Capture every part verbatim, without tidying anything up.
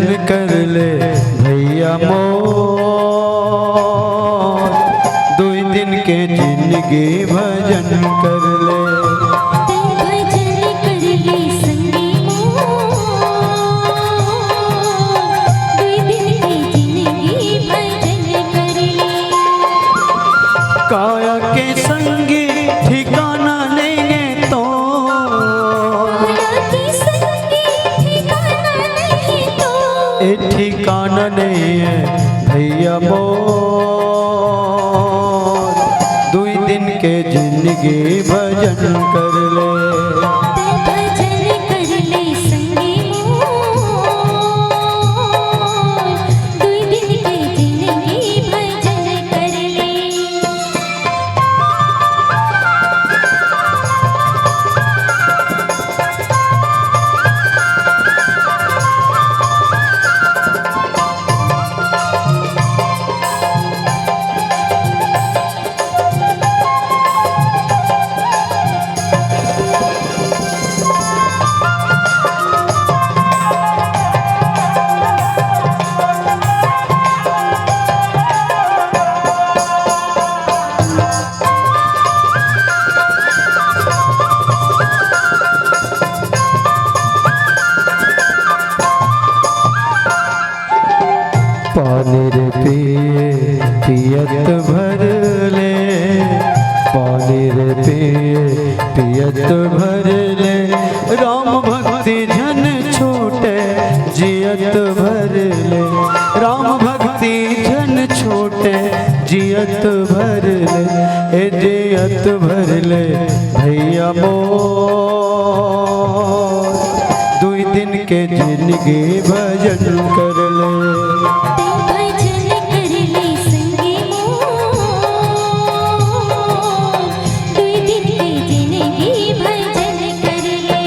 कर ले भैया मोर, दुई दिन के जिंदगी भजन कर ले। तै भजन कर ले संगी मोर, दुई दिन के जिंदगी भजन कर ले। काया के संगी ठिकाना नइये तो। काया के संगी ठिकाना नइये तो। ए ठिकाना नइये भैया मोर, दुई दिन के जिंदगी भजन कर ले। तै भजन कर ले संगी मोर, दुई दिन के जिंदगी भजन कर ले। पानी रे पिए पियत भर ले, पानी रे पिए पियत भर ले, राम भक्ति झन छूटे जियत भर ले, राम भक्ति झन छूटे जियत भर ले, ए जियत भर ले भैया मोर, दुई दिन के जिंदगी भजन कर ले। तै भजन कर ले संगी मोर, दुई दिन के जिंदगी भजन कर ले।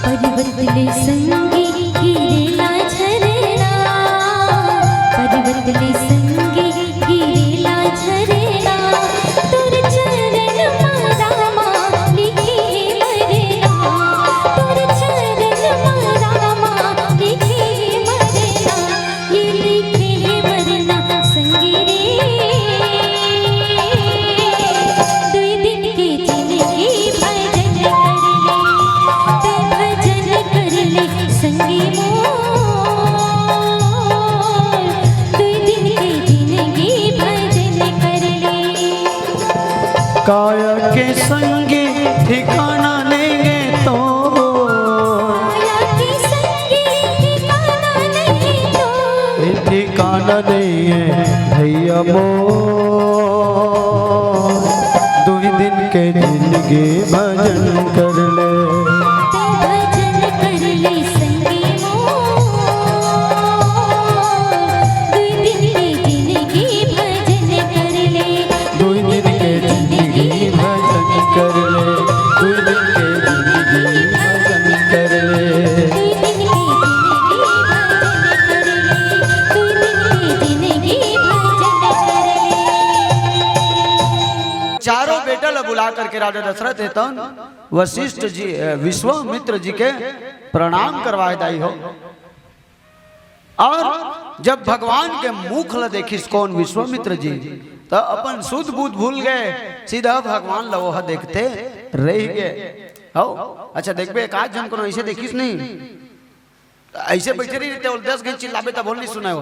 पर्वत ले संगी गिरेला झरना, पर्वत ले संगी गिरेला झरना, तोर चरण मा रामा लिखे हे मरना, तोर चरण मा रामा लिखे हे मरना। ये लिखे हे मरना संगी रे, दुई दिन के जिंदगी भजन कर ले, तै भजन कर ले संगी मोर, दुई दिन के जिंदगी भजन कर ले। काया के संगी ठिकाना नइये तो। काया के संगी ठिकाना नइये तो। ए ठिकाना नइये भैया मोर, दुई दिन के जिंदगी भजन कर ले। तै भजन कर ले संगी मोर, दुई दिन के जिंदगी भजन कर ले। दुई दिन के जिंदगी भजन कर ले, दुई दिन के जिंदगी भजन कर ले। चारों बेटा ला बुला करके राजा दशरथ हे तौन वशिष्ठ जी, अ, विश्वामित्र जी के प्रणाम करवाए दाई हो। और जब भगवान के मुख ल देखिस कोन विश्वामित्र जी, त अपन सुध बुध भूल गए, सीधा भगवान ल ओह देखते रह गए। हो, अच्छा देखबे, एक आध झन कोनो ऐसे देखिस नहीं, ऐसे बैठे रही रहते, ओला दस घंटे चिल्लाबे तब ओला नहीं सुनाय हो।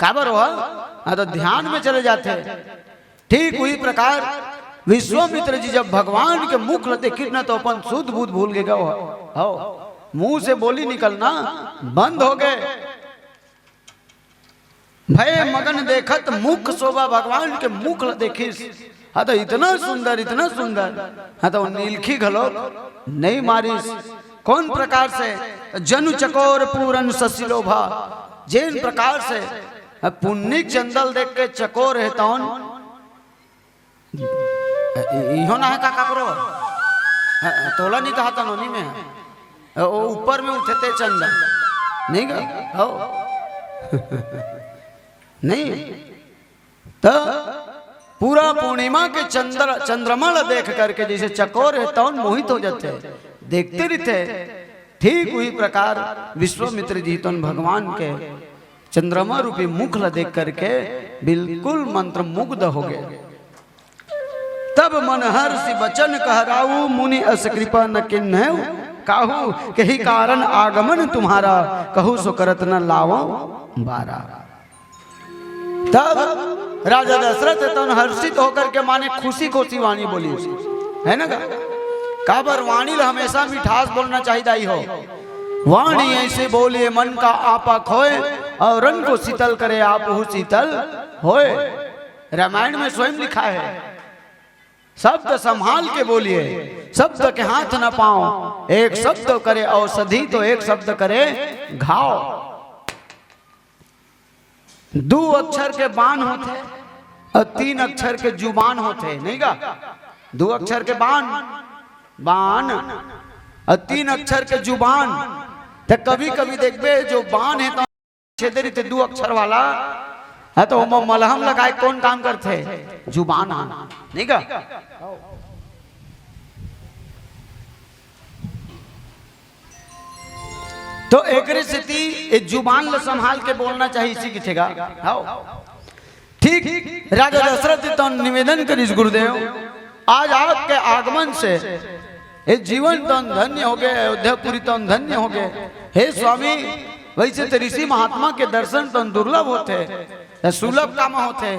काबर हो? हाँ, तो ध्यान में चले जाते। ठीक उही प्रकार विश्वामित्र जी जब भगवान के मुख ल देखिस न, तो अपन सुध बुध भूल गए हो। हो, मुंह से बोली निकलना बंद हो गए। भय मगन देखत मुख शोभा, भगवान के मुख ल देखिस। हाँ, तो इतना सुंदर, इतना सुंदर। हाँ, तो नीलखी घलो नहीं मारिस। कौन प्रकार से? जनु चकोर पूरन शशि लोभा। जेन प्रकार से पुन्नी चंदल देख के चकोर हे तौन, इहो ना है का काकरो? तोला नहीं कहा था नोनी में, ओ ऊपर में उठे ते चंदा, नहीं गा? हो। नहीं तो पूरा पूर्णिमा के चंद्र चंद्रमा ला देख करके जैसे चकोर हे तौन मोहित हो जाते, देखते रहते। ठीक वही प्रकार विश्वामित्र जी तौन भगवान के चंद्रमा रूपी मुख ला देख करके बिल्कुल मंत्रमुग्ध हो गए। तब मन हर्षि बचन कहराऊ, मुनि अस कृपा न किन्हैं काहू, कही कारण आगमन तुम्हारा, कहू सो करत न लावो बारा। तब राजा दशरथ तन हर्षित होकर के माने खुशी खुशी वाणी बोली, है ना? काबर वाणी ला हमेशा मिठास बोलना चाहिए दाई हो। वाणी ऐसे बोलिए मन का आपा खोए, और रन को शीतल करे आप हु शीतल होए। रामायण में स्वयं लिखा है, शब्द संभाल के बोलिए, शब्द के हाथ न पाओ, एक शब्द करे औषधि तो एक शब्द करे घाव। दो अक्षर के बाण होते और तीन अक्षर के जुबान होते, नहीं गा? दो अक्षर के बाण, बाण, और तीन अक्षर के जुबान। तो कभी कभी देखबे जो बाण है तो छेदे रहिथे दू अक्षर वाला, है तो ओमा मलहम लगाए कौन काम करथे? जुबान ह, नहीं का? तो एकरे सेती ए जुबान ल संभाल के बोलना चाहिए, इसी किथे का। हाओ। ठीक राजा दशरथ जी तो निवेदन करिस गुरुदेव, आज आपके आगमन से ये जीवन तन धन्य हो गए, अयोध्यापुरी तन धन्य हो गए। हे स्वामी, वैसे तो ऋषि महात्मा के दर्शन तन दुर्लभ होथे, त सुलभ काम होथे,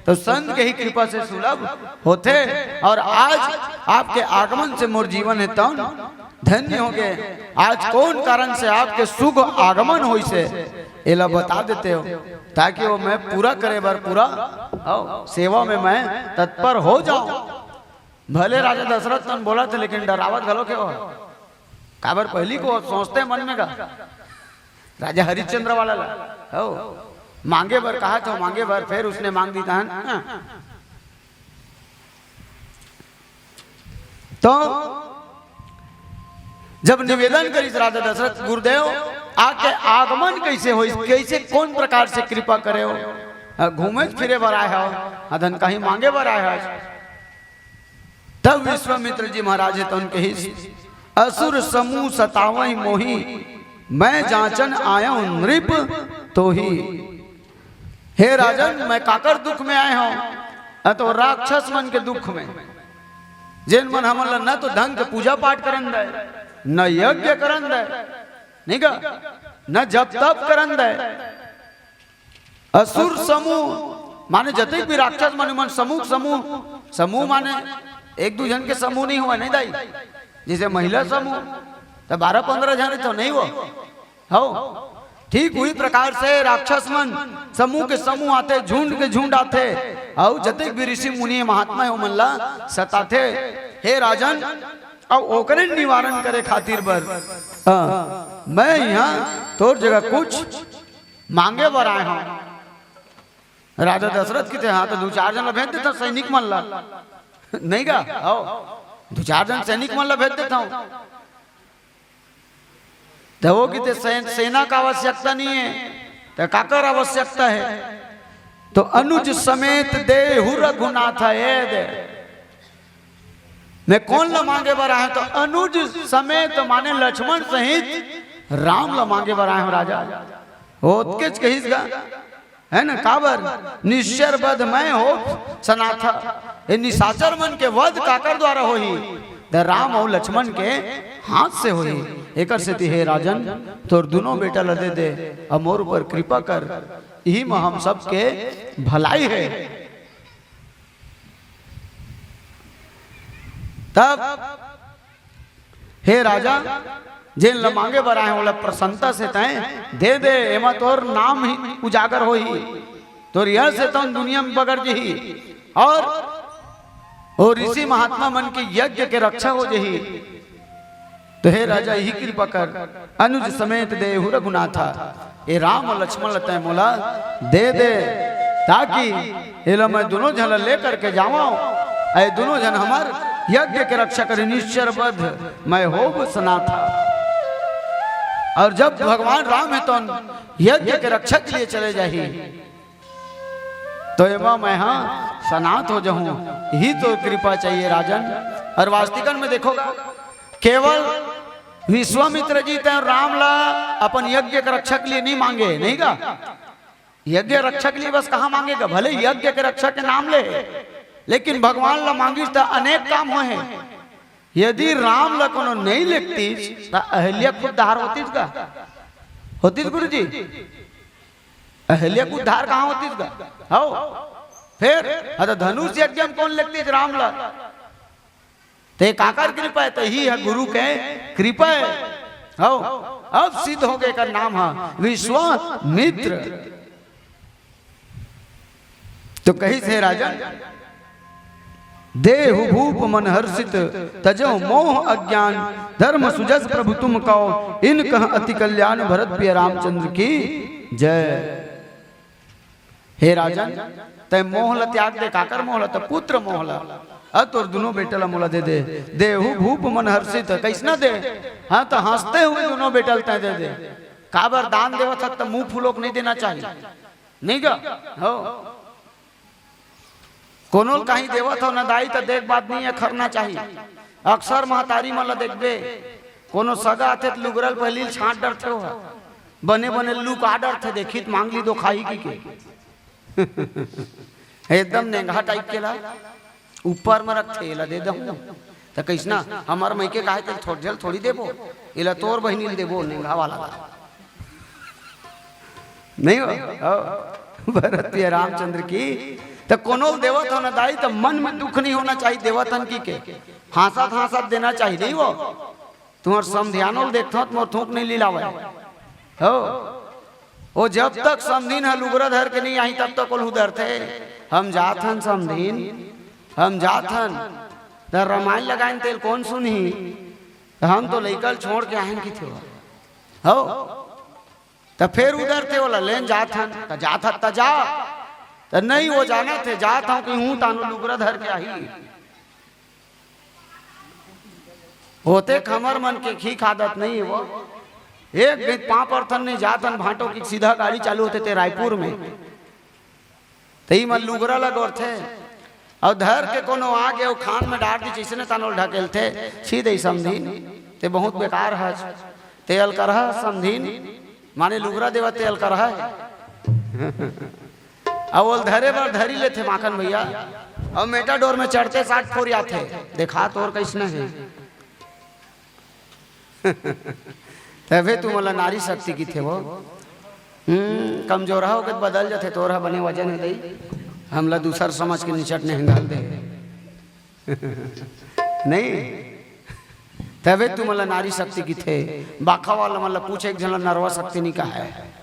तो संत के ही कृपा से सुलभ होथे। और आज आपके आगमन से मोर जीवन है तन धन्य हो गए। आज कौन कारण से आपके शुभ आगमन होइसे, एला बता देते हो, ताकि वो मैं पूरा करे बर पूरा, हो, सेवा में मैं तत्पर हो जाऊं। भले राजा दशरथ तन बोला थे, लेकिन डरावत घलो के हो। काबर पहली को सोचते मन में का, राजा हरिश्चंद्र वाला ला, हो, मांगे बर कहा था, मांगे बर, फिर उसने मांग दी तहन। तो जब निवेदन करिस राजा दशरथ, गुरुदेव, आके आगमन कैसे होइस, कैसे, कौन प्रकार से कृपा करे हो? हाँ, घूमे फिरे बर आए हो, अधन कहीं मांगे बर आए हो। तब विश्वामित्र जी महाराज हे तन कहिस, असुर समूह सतावई मोही, मैं जांचन आयव नृप तोही। हे राजन, मैं काकर दुख में आए हूं? अ, तो राक्षस मन के दुख में, जेन मन हमन ला न तो ढंग के पूजा पाठ करन दे, न यज्ञ करन दे, नहीं का, न जप तप करन दे। असुर समूह माने जतेक भी राक्षस मन, मन समूह, समूह, समूह माने एक दू झन के समूह नहीं हुआ, नहीं दाई? जैसे महिला समूह, तो बारह पंद्रह झन तो नहीं हो, हो। ठीक वही प्रकार से राक्षस मन समूह के समूह आथे, झुंड के झुंड आथे, अउ जतेक भी ऋषि मुनि महात्मा हे, ओमन ला सताथे। हे राजन, अउ ओकरे निवारण करे खातिर बर, हाँ, मैं यहाँ तोर जगह कुछ मांगे बर आए हूँ। राजा दशरथ किथे, हाँ, तो दू चार झन ला भेज देता हूँ, सैनिक मन ला। नहीं का? आओ, दू चार झन सैनिक मन ला भेज देता हूँ। तो वो किथे, "सै-, सेना का आवश्यकता नहीं है, तो काकर आवश्यकता है?" तो अनुज समेत देहु रघुनाथ, ए दे। मैं कोन ला मांगे बर आए हूं? तो अनुज समेत माने लक्ष्मण सहित राम ला मांगे बर आए हूं राजा। ओतकेच कहिस गा, है ना? काबर? निश्चर वध मैं हो सनाथा, ये निशाचर मन के वध काकर द्वारा होही? त राम अउ लक्ष्मण के हाथ से होही। एकर सेती हे राजन, तोर दुनों बेटा ल दे दे, अउ मोर ऊपर कृपा कर, इही म हम सबके भलाई हे। तब हे राजा, जेन ल मांगे बर आए, ओला प्रसन्नता से तैं दे दे, एमा तोर नाम ही उजागर होही, तोर यश हे तौन दुनिया में बगर जही, और ओ ऋषि महात्मा मन के यज्ञ के रक्षा हो जही। तो हे राजा, इही कृपा कर, अनुज समेत देहु रघुनाथा, ए राम लक्ष्मण ल तैं मोला दे दे, ताकि एला मैं दुनों झन ल लेकर के जावंव, ए दुनों झन हमर यज्ञ के रक्षा करी, निश्चर बध मैं होब सनाथा। और जब भगवान राम हे तौन यज्ञ के रक्षा के लिए चले जाही, तो एमा मैं हा सनाथ हो जाहूं, ही तो कृपा चाहिए राजन। और वास्तिकन में देखोगा, केवल विश्वामित्र जी तैं राम ला अपन यज्ञ के रक्षा के लिए नहीं मांगे, नहीं गा? यज्ञ रक्षा के लिए बस कहाँ मांगेगा? भले यज्ञ के रक्षा के नाम ले, लेकिन भगवान ला मांगिस त अनेक काम होए हैं। यदि राम ला कोनो नहीं लेगतिस, त अहल्या के उद्धार होतिस गा? होतिस गुरुजी? अहल्या के उद्धार कहाँ होतिस गा? हौ। फिर, हाँ, तो धनुष यज्ञ में कौन लेगतिस राम ला? ते काकर कृपा हे? ते ही हे गुरु के कृपा हे। हौ, अब सिद्ध हो गे एकर नाम हे विश्वामित्र। तो कहिस हे राजन, देहु भूप मन हर्षित, तजहु मोह अज्ञान, धर्म सुजस प्रभु तुम कहो, इन कह अति कल्याण भरत प्रिय रामचंद्र की जय। हे राजन, तैं मोह ल त्याग दे, काकर मोह ल? त पुत्र मोह ल। अब तोर दुनों बेटा ल मोला दे दे। देहु भूप मन हर्षित, कइसना दे? हाँ, त हंसते हुए दुनों बेटा ल तैं दे दे। काबर दान देवत हस त मुंह फुलोक नहीं देना चाहिए। नहीं गा? हो। कोनो ल कहीं देवत हो ना दाई, त देख बात नहीं हे, खरना चाहिए। अक्सर महतारी मन ल देखबे, कोनो सगा आथे त लुगरा ल पहिली ल छांट डरथे हो, बने बने लुका डरथे, देखी त मांग ली दो खाही की के। एकदम नेंगहा टाइप के ला ऊपर में रखथे, एला दे दहूं। त कइसना हमर मइके काहे, तेल थोड़ झल थोड़ी देबो, एला तोर बहिनी ल देबो, नेंगहा वाला ला। नहीं हो? हो। भरत प्रिय रामचंद्र की। त कोनो ल देवत हो ना दाई, त मन में दुख नहीं होना चाहिए देवत हन की के। हंसत हंसत देना चाहिए, नहीं हो? तुम्हर समधियानो ल देखथव त मोर थूक नहीं लिलावय। हो। ओ जब तक समधिन ह लुगरा धर के नहीं आही, तब तक ओल उदरथे। हम जात हन समधिन, हम जात हन। त रमायन लगाइन तेल कौन सुनही? त हम तो लइका ल छोड़ के आए हन किथे हो। हो। त फेर उदरथे ओला लेन जात हन, त जात हन त जा। त नहीं, ओ जानथे जात हंव कि हूं तानो लुगरा धर के आही। होते खमर मन के खीख आदत नहीं हे वो। एक भी पांव परथन नहीं जात हन भांटो की सीधा गाड़ी चालू होथे ते रायपुर में। तही मन लुगरा ल गोरथे। अउ धर के कोनो आगे अउ खान में डार दी, जइसने तानो ल ढकेलथे, "छी दे समधिन, ते बहुत बेकार हस, ते अलकरहा समधिन, माने लुगरा देवत ते अलकरहा हे।" अउ ओल धरे बर धरी लेथे माखन भैया, अउ मेटाडोर में चढ़ते साठ फोरियाथे, देखा तोर कइसने हे। तभे तुमन ला नारी शक्ति किथे वो। हम्म, कमजोरहा होके बदल जथे, तोर ह बने वजन हे दई, हमला दूसर समझ के निचट नेहंगाल दे। नहीं, तभे तुमन ला नारी शक्ति किथे। बाखा वाला मन ला पूछे, एक झन ला नरवा शक्ति नहीं कहा हे।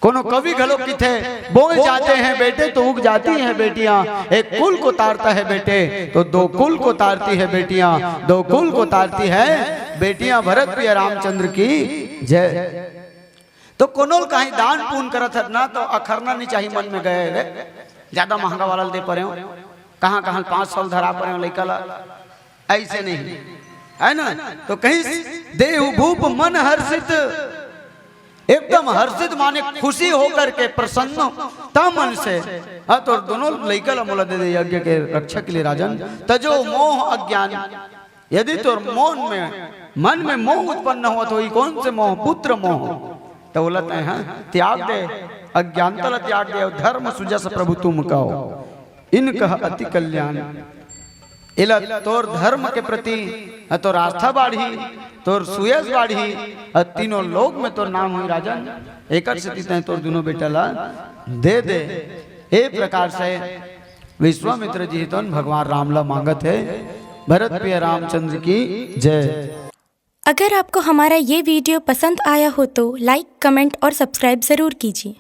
कोनो कवि घलो किथे, "बोए जाते हैं बेटे तो उग जाती हैं बेटियां, एक कुल को तारता है बेटे तो दो कुल को तारती है बेटियां, दो कुल को तारती है बेटियां।" भरत प्रिय रामचंद्र की जय। तो कोनो ल कहीं दान पुण्य करत हत ना, तो अखरना नहीं चाहिए मन में गए रे, ज्यादा महंगा वाला ल दे परे हो, कहाँ कहाँ पाँच सौ ल धरा परे हो लइका ला, ऐसे नहीं, है ना? तो कहीं देहु भूप मन हर्षित, एकदम हर्षित माने खुशी होकर के, प्रसन्नता मन से, हाँ, तो दोनों लइका ला मोला दे दे यज्ञ के रक्षा के लिए राजन। तजो मोह अज्ञान, यदि तोर मन में, मन में मोह उत्पन्न होत होही, कौन से मोह? पुत्र मोह। तो बोला तैं, हाँ, त्याग दे, अज्ञानता ला त्याग दे, धर्म सुजस प्रभु तुम कहो, इनकह अति कल्याण। एला तोर धर्म के प्रति, हाँ, तोर आस्था बाढ़ही, तोर सुयस बाढ़ही, अउ तीनों लोक में तोर नाम होही राजन। एकर सेती तैं तोर दुनों बेटा ला दे दे। ए प्रकार से विश्वामित्र जी तोन भगवान राम ला मांगत हे। भरत प्रिय रामचंद्र की जय। अगर आपको हमारा ये वीडियो पसंद आया हो तो लाइक, कमेंट और सब्सक्राइब ज़रूर कीजिए।